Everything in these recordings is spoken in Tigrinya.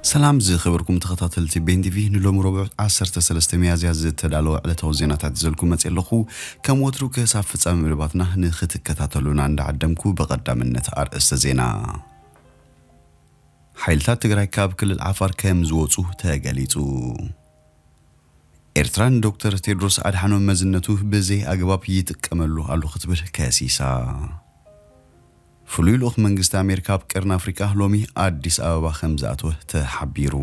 ሰላም ዝኸበርኩም ተኸታተልቲ ቤን ቲቪ፣ ንሎሚ ረቡዕ ዓሰርተ ሰለስተ ሚያዝያ ዝተዳለወ ዕለታዊ ዜናታት ይዘልኩም መፅእ ኣለኹ። ከም ወትሩ ክሳብ ፍጻሜ መደባትና ንኽትከታተሉና እንዳዓደምኩ፣ ብቐዳምነት ኣርእስተ ዜና። ሓይልታት ትግራይ ካብ ክልል ዓፋር ከም ዝወፁ ተገሊጹ። ኤርትራ ንዶክተር ቴድሮስ ኣድሓኖም መዝነቱ ብዘይ ኣግባብ ይጥቀመሉ ኣሎ ክትብል ከሲሳ። ፍሉይ ልኡኽ መንግስቲ ኣሜሪካ ኣብ ቀርኒ ኣፍሪቃ ሎሚ ኣዲስ ኣበባ ከም ዝኣተወ ተሓቢሩ።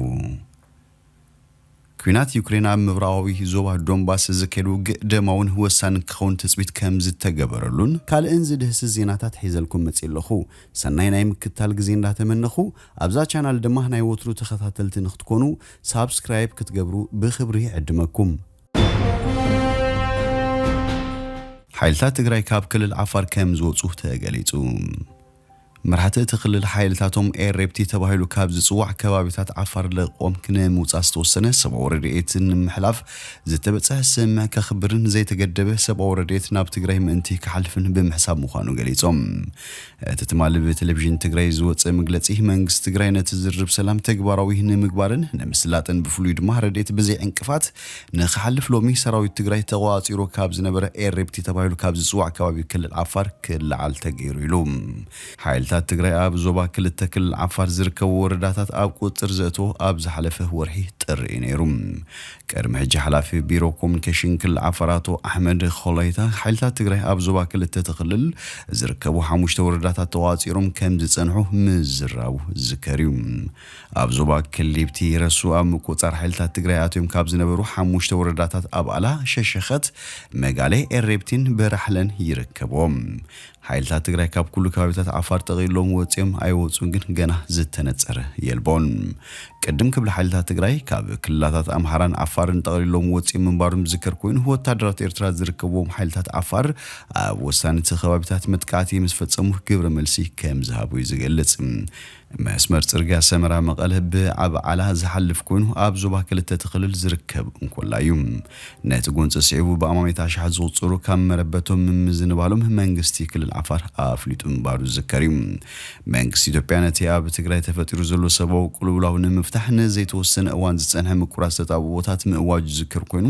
ኲናት ዩክሬን ኣብ ምብራቓዊ ዞባ ዶንባስ ዝካየድ ውግእ ደማውን ወሳንን ክኸውን ትጽቢት ከም ዝተገበረሉን ካልእን ዝድህስስ ዜናታት ሒዘልኩም መጽእ ኣለኹ። ሰናይ ናይ ምክታል ግዜ እንዳተመነኹ፣ ኣብዛ ቻናል ድማ ናይ ወትሩ ተኸታተልቲ ንክትኮኑ ሳብስክራይብ ክትገብሩ ብኽብሪ ይዕድመኩም። ሓይልታት ትግራይ ካብ ክልል ዓፋር ከም ዝወፁ ተገሊጹ። መራሕቲ እቲ ክልል ሓይልታቶም ኤር ኤፍ ቲ ተባሂሉ ካብ ዝጽዋዕ ከባቢታት ዓፋር ለቆም ንምውጻእ ዝተወሰነ ሰብኣዊ ረድኤት ንምሕላፍ ዝተበጽሐ ስምምዕ ከኽብርን ዘይተገደበ ሰብኣዊ ረድኤት ናብ ትግራይ ምእንቲ ክሓልፍን ብምሕሳብ ምዃኑ ገሊጾም። እቲ ትማሊ ብቴሌቪዥን ትግራይ ዝወጸ መግለጺ፣ መንግስቲ ትግራይ ነቲ ዝርርብ ሰላም ተግባራዊ ንምግባርን ንምስላጥን ብፍሉይ ድማ ረድኤት ብዘይ ዕንቅፋት ንክሓልፍ ሎሚ ሰራዊት ትግራይ ተቆጻጺሩ ካብ ዝነበረ ኤር ኤፍ ቲ ተባሂሉ ካብ ዝጽዋዕ ከባቢ ክልል ዓፋር ክለዓል ተገይሩ ኢሉ። ሓይልታት ትግራይ ኣብ ዞባ ክልተ ክልል ዓፋር ዝርከቡ ወረዳታት ኣብ ቁፅጥር ዘእተዎ ኣብ ዝሓለፈ ወርሒ ጥሪ እዩ ነይሩ። ቅድሚ ሕጂ ሓላፊ ቢሮ ኮሙኒኬሽን ክልል ዓፋር ኣቶ ኣሕመድ ኾላይታ፣ ሓይልታት ትግራይ ኣብ ዞባ ክልተ እቲ ክልል ዝርከቡ ሓሙሽተ ወረዳታት ተቆጻጺሮም ከም ዝጸንሑ ምዝራቡ ዝዝከር እዩ። ኣብ ዞባ ክሊብቲ ረሱ ኣብ ምቁጽጻር ሓይልታት ትግራይ ኣትዮም ካብ ዝነበሩ ሓሙሽተ ወረዳታት ኣባላ፣ ሸሸኸት፣ መጋሌ፣ ኤሬብቲን በራሕለን ይርከብዎም። ሓይልታት ትግራይ ካብ ኩሉ ከባቢታት ዓፋር ጠቕሊሎም ወፂኦም ኣይወፁን ግን ገና ዝተነፀረ የልቦን። ቅድም ክብል ሓይልታት ትግራይ ካብ ክልላታት ኣምሓራን ዓፋርን ጠቕሊሎም ወፂኦም ምንባሮም ዝዝከር ኮይኑ፣ ወታደራት ኤርትራ ዝርከብዎም ሓይልታት ዓፋር ኣብ ወሳንቲ ከባቢታት መጥቃዕቲ ምስ ፈጸሙ ግብረ መልሲ ከም ዝሃቡ እዩ ዝገልጽ። መስመር ጽርግያ ሰመራ መቐለ ብዓብዓላ ዝሓልፍ ኮይኑ፣ ኣብ ዞባ ክልተ እቲ ክልል ዝርከብ እንኮላ እዩ። ነቲ ጎንፂ ስዒቡ ብኣማሜት ኣሽሓት ዝቑጸሩ ካብ መረበቶም ምዝንባሎም መንግስቲ ክልል ዓፋር ኣፍሊጡ ምንባሩ ዝዝከር እዩ። መንግስቲ ኢትዮጵያ ነቲ ኣብ ትግራይ ተፈጢሩ ዘሎ ሰብኣዊ ቅልውላው ንምፍታሕ ንዘይተወሰነ እዋን ዝጸንሐ ምቁራጽ ተጻብኦታት ምእዋጁ ዝዝከር ኮይኑ፣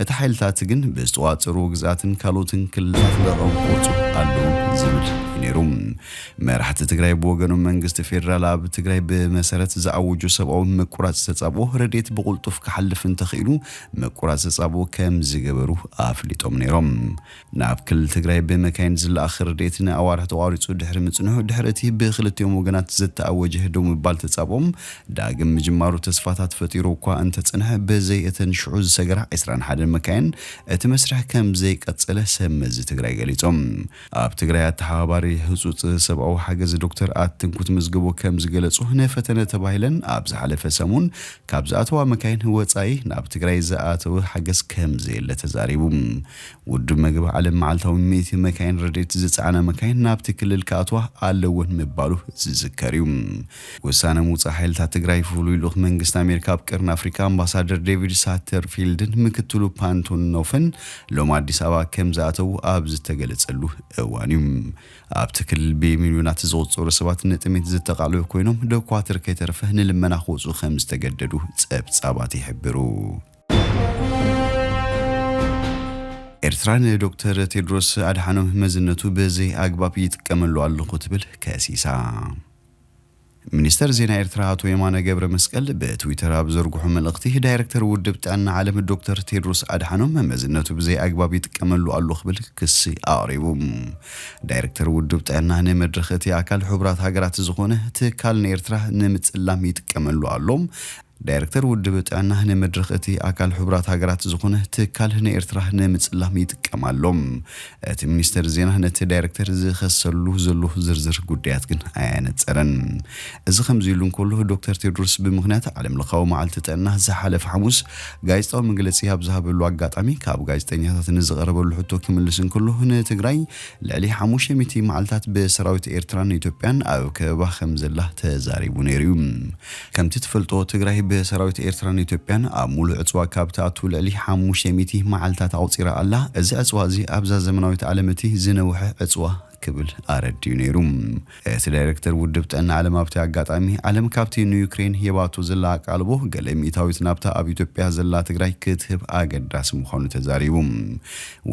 እቲ ሓይልታት ግን ብዝተቋጸሩ ግዝኣትን ካልኦትን ክልላት ለቐም ክወጹ ኣለዎም ዝብል እዩ ነይሩ። መራሕቲ ትግራይ ብወገኖም መንግስቲ ፌዴራል ኣብ ትግራይ ብመሰረት ዝኣወጁ ሰብኣዊ ምቁራጽ ተጻብኦ ረድኤት ብቕልጡፍ ክሓልፍ እንተኽኢሉ ምቁራጽ ተጻብኦ ከም ዝገበሩ ኣፍሊጦም ነይሮም። ናብ ክልል ትግራይ ብመካይን ዝለኣኽ ረድኤት ንኣዋርሕ ተቋሪጹ ድሕሪ ምጽንሑ፣ ድሕሪ እቲ ብክልቲኦም ወገናት ዝተኣወጀ ደው ምባል ተጻብኦም ዳግም ምጅማሩ ተስፋታት ፈጢሩ እኳ እንተጸንሐ፣ ብዘይ እተን ሽዑ ዝሰገራ ዕስራን ሓደን መካይን እቲ መስርሕ ከም ዘይቀጸለ ሰብ መዚ ትግራይ ገሊጾም። ኣብ ትግራይ ኣተሓባባሪ ህጹጽ ሰብኣዊ ሓገዝ ዶክተር ኣትንኩት መዝገቦ ከም ዝገለጹ፣ ንፈተነ ተባሂለን ኣብ ዝሓለፈ ሰሙን ካብ ዝኣተዋ መካይን ወጻኢ ናብ ትግራይ ዝኣተወ ሓገዝ ከም ዘየለ ተዛሪቡ። ውድብ መግቢ ዓለም መዓልታዊ ሚእቲ መካይን ረድኤት ዝጸዓና መካይን ናብቲ ክልል ክኣትዋ ኣለወን ምባሉ ዝዝከር እዩ። ውሳነ ምውጻእ ሓይልታት ትግራይ ፍሉይ ልኡኽ መንግስቲ ኣሜሪካ ኣብ ቀርኒ ኣፍሪካ ኣምባሳደር ዴቪድ ሳተርፊልድን ምክትሉ ፓንቶኖፍን ሎም ኣዲስ ኣበባ ከም ዝኣተዉ ኣብ ዝተገለጸሉ እዋን እዩ። ኣብቲ ክልል ብሚልዮናት ዝቑጸሩ ሰባት ንጥሜት ዝተቓለዑ ኮይኖም፣ ደኳትር ከይተረፈ ንልመና ክወጹ ከም ዝተገደዱ ጸብጻባት ይሕብሩ። ኤርትራ ንዶክተር ቴድሮስ ኣድሓኖም መዝነቱ ብዘይ ኣግባብ ይጥቀመሉ ኣለኹ ትብል ከሲሳ። ሚኒስተር ዜና ኤርትራ ኣቶ የማነ ገብረ መስቀል ብትዊተር ኣብ ዘርግሖ መልእኽቲ፣ ዳይሬክተር ውድብ ጥዕና ዓለም ዶክተር ቴድሮስ ኣድሓኖም መዝነቱ ብዘይ ኣግባብ ይጥቀመሉ ኣሎ ክብል ክሲ ኣቕሪቡ። ዳይሬክተር ውድብ ጥዕና ንመድረኽ እቲ ኣካል ሕቡራት ሃገራት ዝኾነ ትካል ንኤርትራ ንምጽላም ይጥቀመሉ ኣሎ። ዳይሬክተር ውድብ ጥዕና ንመድረኽ እቲ ኣካል ሕቡራት ሃገራት ዝኾነ ትካል ንኤርትራ ንምጽላም ይጥቀም ኣሎ። እቲ ሚኒስተር ዜና ነቲ ዳይሬክተር ዝኸሰሉ ዘሎ ዝርዝር ጉዳያት ግን ኣየነጸረን። እዚ ከምዚ ኢሉ እንከሎ፣ ዶክተር ቴድሮስ ብምኽንያት ዓለም ለኻዊ መዓልቲ ጥዕና ዝሓለፈ ሓሙስ ጋዜጣዊ መግለጺ ኣብ ዝሃበሉ ኣጋጣሚ፣ ካብ ጋዜጠኛታት ንዝቐረበሉ ሕቶ ክምልስ እንከሎ፣ ንትግራይ ልዕሊ ሓሙሽተ ሚእቲ መዓልታት ብሰራዊት ኤርትራን ኢትዮጵያን ኣብ ከበባ ከም ዘላ ተዛሪቡ ነይሩ እዩ። ከምቲ ትፈልጦ፣ ትግራይ ብሰራዊት ኤርትራን ኢትዮጵያን ኣብ ሙሉእ ዕጽዋ ካብ ትኣቱ ልዕሊ ሓሙሽተ ሚእቲ መዓልታት ኣቑጺራ ኣላ። እዚ ዕጽዋ እዚ ኣብዛ ዘመናዊት ዓለም እቲ ዝነውሐ ዕጽዋ ክብል ኣረዲኡ ነይሩ። እቲ ዳይሬክተር ውድብ ጥዕና ዓለም ኣብቲ ኣጋጣሚ፣ ዓለም ካብቲ ንዩክሬን ሂባቶ ዘላ ኣቃልቦ ገለ ሚእታዊት ናብታ ኣብ ኢትዮጵያ ዘላ ትግራይ ክትህብ ኣገዳሲ ምዃኑ ተዛሪቡ።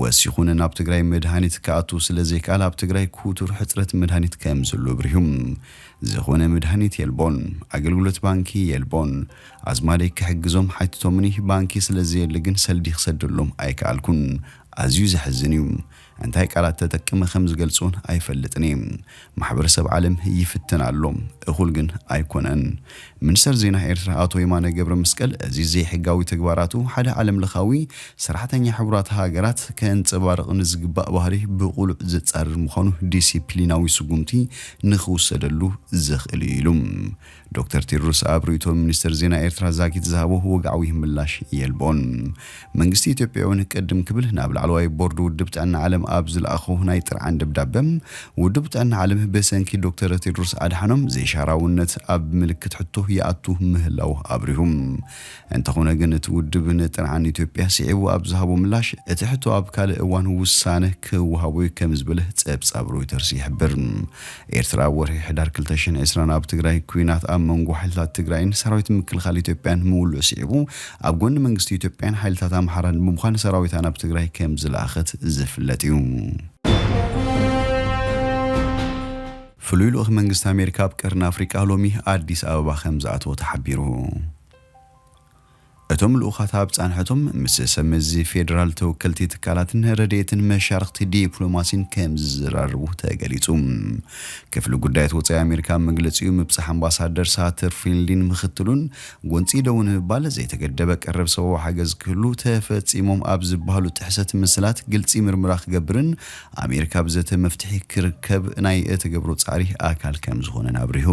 ወሲኹን ናብ ትግራይ መድሃኒት ክኣቱ ስለ ዘይከኣል ኣብ ትግራይ ክቱር ሕፅረት መድሃኒት ከም ዘሎ ኣብሪሁ። ዝኾነ መድሃኒት የልቦን፣ ኣገልግሎት ባንኪ የልቦን። ኣዝማደይ ክሕግዞም ሓቲቶምኒ፣ ባንኪ ስለ ዘየለ ግን ሰልዲ ክሰደሎም ኣይከኣልኩን። ኣዝዩ ዘሕዝን እዩ። እንታይ ቃላት ተጠቅመ ከም ዝገልጾን ኣይፈልጥን እየ። ማሕበረሰብ ዓለም ይፍትን ኣሎ፣ እኹል ግን ኣይኮነን። ሚኒስተር ዜና ኤርትራ ኣቶ የማነ ገብረ መስቀል፣ እዚ ዘይሕጋዊ ተግባራቱ ሓደ ዓለም ለኻዊ ሰራሕተኛ ሕቡራት ሃገራት ከንጸባርቕ ንዝግባእ ባህሪ ብቑሉዕ ዘጻርር ምዃኑ ዲሲፕሊናዊ ስጉምቲ ንኽውሰደሉ ዘኽእል እዩ ኢሉ። ዶክተር ቴድሮስ ኣብ ርእይቶ ሚኒስተር ዜና ኤርትራ ዛጊት ዝሃቦ ወግዓዊ ምላሽ የልቦን። መንግስቲ ኢትዮጵያ እውን ቅድም ክብል ናብ ላዕለዋይ ቦርድ ውድብ ጥዕና ዓለም ኣብ ዝለኣኾ ናይ ጥርዓን ደብዳበ፣ ውድብ ጥዕና ዓለም ብሰንኪ ዶክተር ቴድሮስ ኣድሓኖም ዘይሻራውነት ኣብ ምልክት ሕቶ ይኣቱ ምህላው ኣብሪሁ። እንተኾነ ግን እቲ ውድብ ንጥርዓን ኢትዮጵያ ስዒቡ ኣብ ዝሃቦ ምላሽ፣ እቲ ሕቶ ኣብ ካልእ እዋን ውሳነ ክወሃቦ እዩ ከም ዝብል ጸብጻብ ሮይተርስ ይሕብር። ኤርትራ ኣብ ወርሒ ሕዳር ክልተ ሽሕን ዕስራን ኣብ ትግራይ ኲናት ኣብ መንጎ ሓይልታት ትግራይን ሰራዊት ምክልኻል ኢትዮጵያን ምውልዑ ስዒቡ፣ ኣብ ጎኒ መንግስቲ ኢትዮጵያን ሓይልታት ኣምሓራን ብምዃን ሰራዊታ ናብ ትግራይ ከም ዝለኣኸት ዝፍለጥ እዩ። ፍሉይ ልኡኽ መንግስቲ ኣሜሪካ ኣብ ቀርኒ ኣፍሪቃ ሎሚ ኣዲስ ኣበባ ከም ዝኣተወ ተሓቢሩ። እቶም ልኡኻት ኣብ ጻንሖቶም ምስ ሰብ መዚ ፌደራል ተወከልቲ ትካላትን ረድኤትን መሻርኽቲ ዲፕሎማሲን ከም ዝዘራረቡ ተገሊጹ። ክፍሊ ጉዳያት ወጻኢ ኣሜሪካ ኣብ መግለጺኡ፣ ምብጻሕ ኣምባሳደር ሳተርፊልድን ምኽትሉን ጎንጺ ደው ንምባል ዘይተገደበ ቀረብ ሰብኣዊ ሓገዝ ክህሉ ተፈጺሞም ኣብ ዝበሃሉ ጥሕሰት ምስላት ግልጺ ምርመራ ክገብርን ኣሜሪካ ብዘተ መፍትሒ ክርከብ ናይ እትገብሮ ጻዕሪ ኣካል ከም ዝኾነን ኣብሪሁ።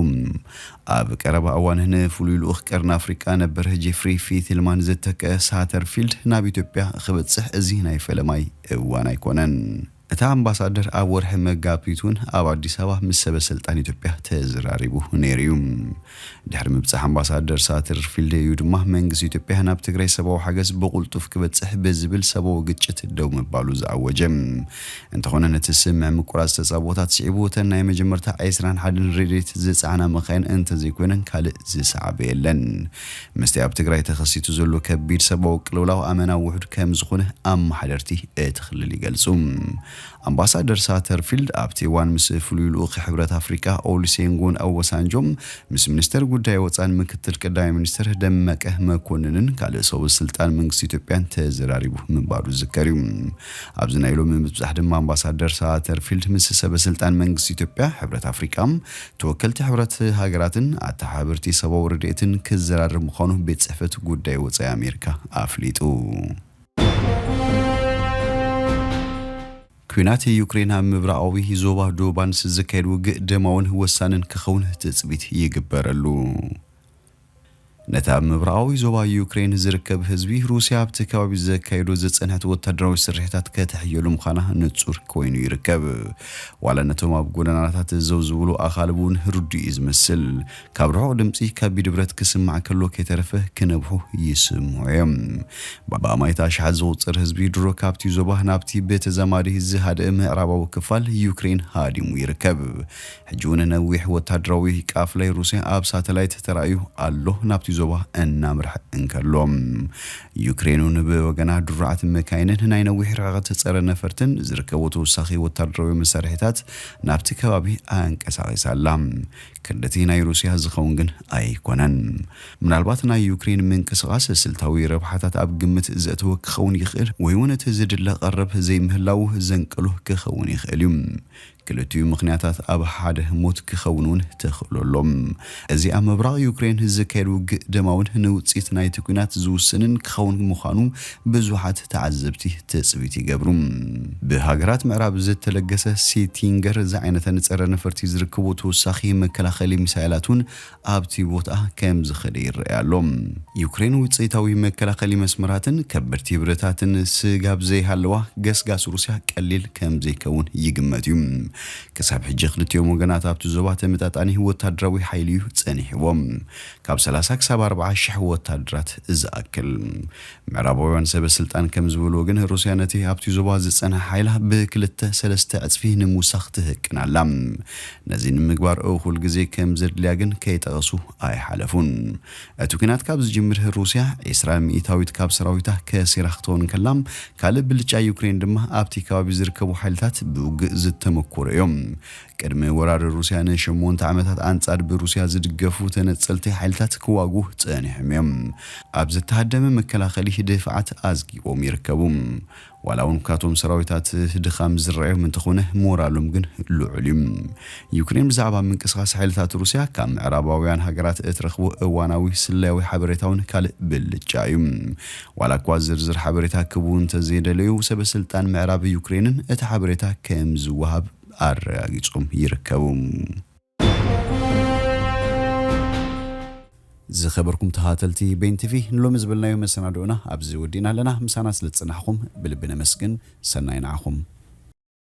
ኣብ ቀረባ እዋን ንፍሉይ ልኡኽ ቀርኒ ኣፍሪቃ ነበር ጄፍሪ ፊትልማን ዝተከ ሳተርፊልድ ናብ ኢትዮጵያ ክበጽሕ እዚ ናይ ፈለማይ እዋን ኣይኮነን። እቲ ኣምባሳደር ኣብ ወርሒ መጋቢት እውን ኣብ ኣዲስ ኣበባ ምስ ሰበ ስልጣን ኢትዮጵያ ተዘራሪቡ ነይሩ እዩ። ድሕሪ ምብጻሕ ኣምባሳደር ሳተርፊልድ እዩ ድማ መንግስቲ ኢትዮጵያ ናብ ትግራይ ሰብኣዊ ሓገዝ ብቕልጡፍ ክበጽሕ ብዝብል ሰብኣዊ ግጭት ደው ምባሉ ዝኣወጀ። እንተኾነ ነቲ ስምዕ ምቁራጽ ተጻቦታት ስዒቡ እተን ናይ መጀመርታ ዕስራን ሓደን ረድኤት ዝጸዓና መኻይን እንተዘይኮይነን ካልእ ዝሰዓበ የለን። ምስቲ ኣብ ትግራይ ተኸሲቱ ዘሎ ከቢድ ሰብኣዊ ቅልውላው ኣመና ውሑድ ከም ዝኾነ ኣመሓደርቲ እቲ ክልል ይገልጹ። ኣምባሳደር ሳተርፊልድ ኣብቲ እዋን ምስ ፍሉይ ልኡኽ ሕብረት ኣፍሪቃ ኦሉሴጉን ኦባሳንጆ፣ ምስ ሚኒስተር ጉዳይ ወጻን ምክትል ቀዳማይ ሚኒስተር ደመቀ መኮንንን ካልእ ሰበ ስልጣን መንግስቲ ኢትዮጵያን ተዘራሪቡ ምንባሩ ዝዝከር እዩ። ኣብዚ ናይ ሎሚ ምብጻሕ ድማ ኣምባሳደር ሳተርፊልድ ምስ ሰበ ስልጣን መንግስቲ ኢትዮጵያ፣ ሕብረት ኣፍሪቃ፣ ተወከልቲ ሕብረት ሃገራትን ኣተሓባበርቲ ሰብኣዊ ረድኤትን ክዘራረብ ምዃኑ ቤት ጽሕፈት ጉዳይ ወጻኢ ኣሜሪካ ኣፍሊጡ። ኲናት ዩክሬን ኣብ ምብራቓዊ ዞባ ዶባንስ ዝካየድ ውግእ ደማውን ወሳንን ክኸውን ትጽቢት ይግበረሉ። ነቲ ኣብ ምብራቓዊ ዞባ ዩክሬን ዝርከብ ህዝቢ፣ ሩስያ ኣብቲ ከባቢ ዘካየዶ ዝጸንሐት ወታደራዊ ስርሒታት ከተሕየሉ ምዃና ንጹር ኮይኑ ይርከብ። ዋላ ነቶም ኣብ ጎደናታት ዘው ዝብሉ ኣኻልብ እውን ርዱእ እዩ ዝመስል። ካብ ርሑቕ ድምጺ ከቢድ ብረት ክስማዕ ከሎ ከይተረፈ ክነብሑ ይስምዑ እዮም። ብኣማኢት ኣሽሓት ዝቑጸር ህዝቢ ድሮ ካብቲ ዞባ ናብቲ ብተዛማዲ ዝሃደአ ምዕራባዊ ክፋል ዩክሬን ሃዲሙ ይርከብ። ሕጂ እውን ነዊሕ ወታደራዊ ቃፍላይ ሩስያ ኣብ ሳተላይት ተራእዩ ኣሎ፣ ናብቲ ዞባ እናምርሐ እንከሎ። ዩክሬን እውን ብወገና ድሩዓት መካይንን ናይ ነዊሕ ርሕቀት ጸረ ነፈርትን ዝርከቦ ተወሳኺ ወታደራዊ መሳርሒታት ናብቲ ከባቢ ኣንቀሳቒሳ ኣላ። ክንድቲ ናይ ሩስያ ዝኸውን ግን ኣይኮነን። ምናልባት ናይ ዩክሬን ምንቅስቓስ ስልታዊ ረብሓታት ኣብ ግምት ዘእተወ ክኸውን ይኽእል፣ ወይ እውን እቲ ዝድለ ቀረብ ዘይምህላው ዘንቀሎ ክኸውን ይኽእል እዩ። ክልቲኡ ምኽንያታት ኣብ ሓደ ህሞት ክኸውን እውን ተኽእሎ ኣሎ። እዚ ኣብ ምብራቕ ዩክሬን ዝካየድ ውግእ ደማውን ንውጽኢት ናይቲ ኲናት ዝውስንን ክኸውን ምዃኑ ብዙሓት ተዓዘብቲ ትጽቢት ይገብሩ። ብሃገራት ምዕራብ ዝተለገሰ ሲቲንገር ዝዓይነተን ጸረ ነፈርቲ ዝርከቦ ተወሳኺ መከላኸሊ ሚሳይላት እውን ኣብቲ ቦታ ከም ዝኸደ ይረአ ኣሎ። ዩክሬን ውጽኢታዊ መከላኸሊ መስመራትን ከበድቲ ብረታትን ስጋብ ዘይሃለዋ፣ ገስጋስ ሩስያ ቀሊል ከም ዘይከውን ይግመት እዩ። ክሳብ ሕጂ ክልቲኦም ወገናት ኣብቲ ዞባ ተመጣጣኒ ወታደራዊ ሓይሊ እዩ ጸኒሕዎም። ካብ ሰላሳ ክሳብ ኣርባዓ ሽሕ ወታደራት ዝኣክል። ምዕራባውያን ሰበ ስልጣን ከም ዝበልዎ ግን ሩስያ ነቲ ኣብቲ ዞባ ዝጸንሐ ሓይላ ብክልተ ሰለስተ ዕጽፊ ንምውሳኽ ትህቅን ኣላ። ነዚ ንምግባር እኹል ግዜ ከም ዘድልያ ግን ከይጠቐሱ ኣይሓለፉን። እቲ ኲናት ካብ ዝጅምር ሩስያ ዒስራ ሚእታዊት ካብ ሰራዊታ ከሲራ ክትኸውን ከላ፣ ካልእ ብልጫ ዩክሬን ድማ ኣብቲ ከባቢ ዝርከቡ ሓይልታት ብውግእ ዝተመኮሩ እዮም። ቅድሚ ወራር ሩስያ ንሸሞንተ ዓመታት ኣንጻር ብሩስያ ዝድገፉ ተነጸልቲ ሓይልታት ክዋጉ ጸኒሖም እዮም። ኣብ ዝተሃደመ መከላኸሊ ድፍዓት ኣዝጊቦም ይርከቡ። ዋላ እውን ካብቶም ሰራዊታት ድኻም ዝረኣዮም እንተኾነ ሞራሎም ግን ልዑል እዩ። ዩክሬን ብዛዕባ ምንቅስቓስ ሓይልታት ሩስያ ካብ ምዕራባውያን ሃገራት እትረኽቦ እዋናዊ ስለያዊ ሓበሬታ እውን ካልእ ብልጫ እዩ። ዋላ እኳ ዝርዝር ሓበሬታ ክህቡ እንተዘይደለዩ፣ ሰበ ስልጣን ምዕራብ ዩክሬንን እቲ ሓበሬታ ከም ዝወሃብ ኣረጋጊጾም ይርከቡ። ዝኸበርኩም ተኸታተልቲ ቤን ቲቪ፣ ንሎሚ ዝበልናዮ መሰናድኦና ኣብዚ ወዲእና ኣለና። ምሳና ስለ ዝጸናሕኩም ብልቢ ነመስግን። ሰናይ ንዓኹም።